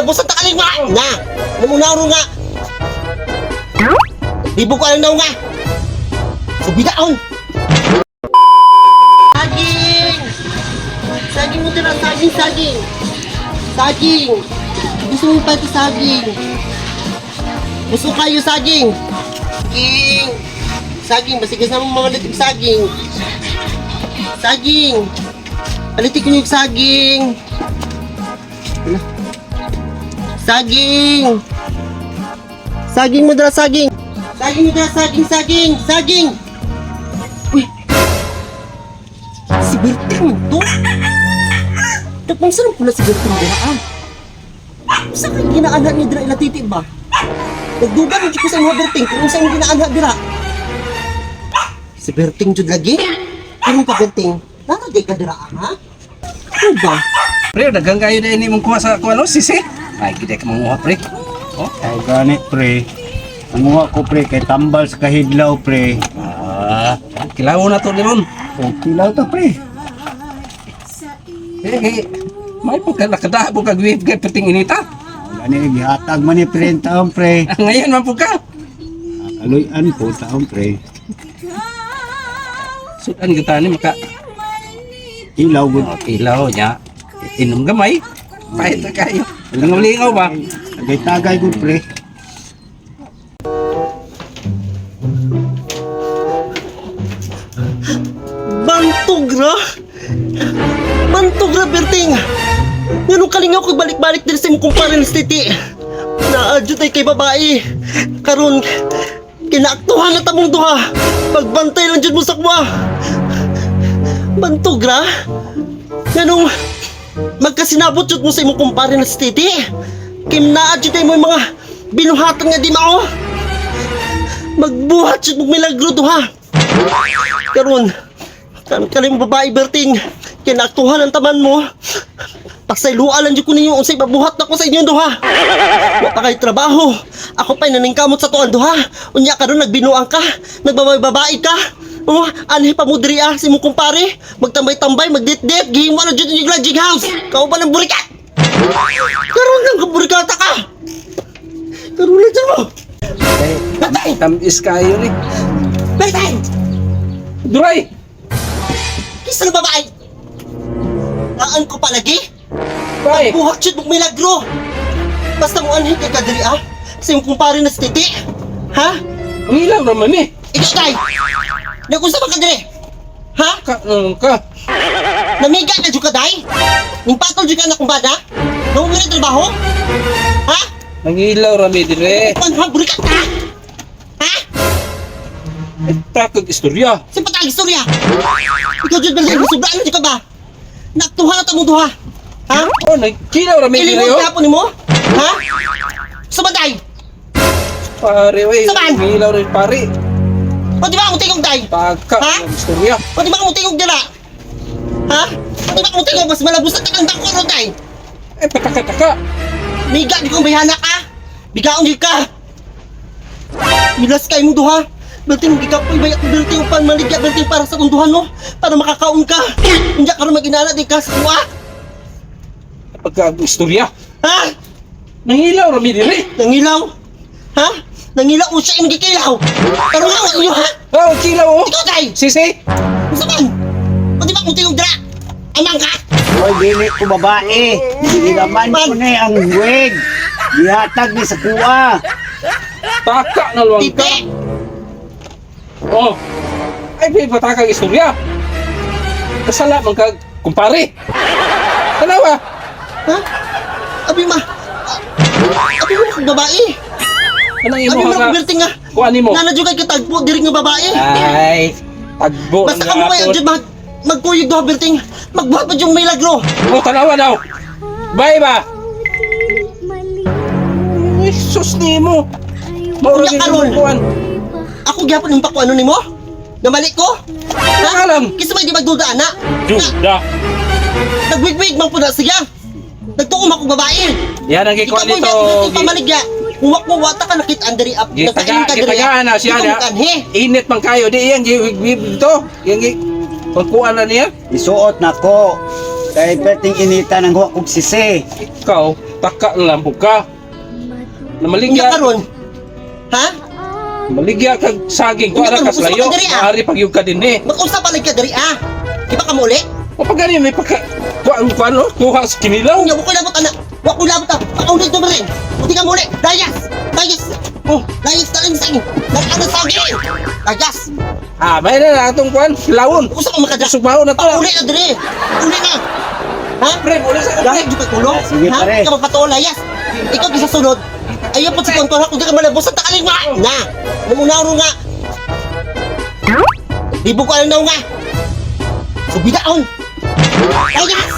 Malabusan ta kaling nga. Na. Namuna ro nga. Libo ko alang naw nga. Subidaon. Saging! Saging mo dira, saging, saging. Saging. Gusto mo pa ito saging. Gusto kayo saging. Saging. Saging, basigas na mo mga litig saging. Saging. Palitik ko yung saging. Wala. Saging. Saging mo dala, saging. Saging mo dala, saging, saging, saging. Uy. Si Berting to. Tapos saan pula si Berting dira ah? Sa kay ginaanha ni dira ila titi ba? Nagduda mo jud ko sa mga Berting kung unsa imong ginaanha dira. Si Berting jud lagi. Karon pa Berting, nara ka dira ah, ha? Ano ba? Pre, daghang kayo na ini mong kuha sa kuha no, sisi. Ay, gid ka manguha pre. Oh. Ay, gani pre. Nanguha ko pre kay tambal sa kahidlaw pre. Ah, kilaw na to ni Ron. O kilaw ta pre. Eh, eh, may pagka nakadabo kag wave kay perting inita. Gani gihatag man ni pre ang taon pre. Ngayon man po ka. Aloy-an po taon pre. Sudan kita ni maka Ilaw gud. oh, kilaw niya. Inom gamay. Pahit na kayo. Nangulingaw ba? Tagay-tagay gud pre. Bantog ra! Bantog ra, Berting! Nganong kalingaw ko balik-balik din sa imong kumpare ni Titi. Naadyo tay kay babae. Karon kinaaktuhan na tamong duha. Pagbantay lang jud mo sa kuwa. Bantog ra! Nganong magkasinabot jud mo sa imong kumpare na si Titi. Kim naadyo tay mo yung mga binuhatan nga di mao. Magbuhat jud mo milagro duha. Karon, kan kalim babae Berting, kinaktuhan ang taman mo. Pasayloa lang jud ko ninyo unsay mabuhat nako sa inyong duha. Wa pa kay trabaho. Ako pa'y naningkamot sa tuan duha. Unya karon nagbinuang ka, nagbabay-babae ka. Oh, anhi pa mo diri ah, si mong kumpare. Magtambay-tambay, magdit-dit, gihimo na jud inyong lodging house. Kauban ng burikat. Karon lang ka burikata ka. Karon lang jud mo. Eh, Berting! tamis kayo ni. Berting! Duray! Kisa na babae. Naan ko palagi? Bay! Buhat jud mong milagro. Basta mo anhin kay kadiri ah. Sa imong kumpare na si Titi. Ha? Ang ilaw naman eh. Ikaw tay. Nagunsa man ka diri? Ha? Ka, ka. Namiga na jud ka day? Ning patol jud ka na kumbada? Nawong na trabaho? Ha? Ang ilaw rami dire. Pan ha burikat ka? Ha? Eh, takag istorya. Sa patag istorya. Ikaw jud ba sobraan na jud ka ba? Naktuha na ta mong duha. Ha? Oh, nagkilaw rami dire Ilimot oh. ka po nimo? Ha? Sa banday? Pare, wey. Saban! Ang ilaw rin pare. O di ba akong tingog day? Pagka, Ha? ang istorya. Pati ba kang tingog dira? Ha? Pati ba kang tingog mas malabusan ka ng dako ron tay? Eh, pataka-taka. Miga di kong bayana ka. Bigaon di ka. Milas kay mo duha. Bilting gikapoy bay ako bilting upan maligya bilting para sa tunduhan no para makakaon ka. Unya karon maginala di ka sa kuha. Pagka ang istorya. Ha? Nangilaw rami dire. Nangilaw? Ha? Nangilaw unsa imong gikilaw? Karon nga inyo ha? Oh, kilaw oh. Ikaw tay. Sisi. Unsa man? Pati ba kang tingog dira? Amang ka? Oy, dili ko babae. Gilaman ko ni ang wig. Gihatag ni sa kuha. Taka na luwang ka. Titi. Oh. Ay, may patakang istorya. Kasala man ka, kumpare. Tanawa. Ha? Abi ma. Abi mo kang babae. Anong Abi imo mo ka? kang bilting nga. Kuha nimo. Nana jud kay katagpo diri nga babae. Ay, tagbo Basta ng kamo kay hapon. jud mag magkuyog duha bilting. Magbuhat pa yung milagro. Oh, tanawa daw. Bye ba? Ay, sus nimo. Mauro Unya ni karon. kuan. Ako gyapon yung pakuano nimo? Namali ko? Wala lang. Kisa may di magduda ana. Duda. Nagwigwig man po na siya. Nagtuom ako babae. Yan ang Ikaw gikuan mo nito. yung pamaligya. Uwak mo wata ka nakita andiri up. Gitaga, Nagkain ka diri. gitagaan na siya Ikaw na. kanhe. Init man kayo di iyang giwigwig to. Iyang gi pagkuan na niya. Isuot nako. Kay perting inita nang huwa kog sisi. Ikaw. Taka na lang po ka. Unya Namaligya, karon. Ha? maligya kag saging ko Unya ara karon, ka gusto layo. ka diri, ah. Ari pag yung ka din eh. Mag-usap pa lang ka diri ah. Di ba ka muli? O pag gani may pagka kuan kuan no, kuha sa kinilaw. Unya, wa ko labot ana. Wa ko labot ah. Paulit mo rin. Hindi ka muli. Layas! Layas! Oh, layas na rin sa inyo. Layas na sa akin. Layas! Ah, may na lang atong kuan, kilawon. Usa ka makadra. Subaho na to. Pauli na diri. Uli na. Ha? Pre, uli sa Dahil di ka tulong. Ah, sige, ha? pare. Ikaw magpatuo, layas. Ikaw gisa sunod. Ayaw po si Tonton ha. Kung di ka malabusan, takaling nga. Na. Namunaw nga. Libo ko alam na nga. Subidaon. Layas!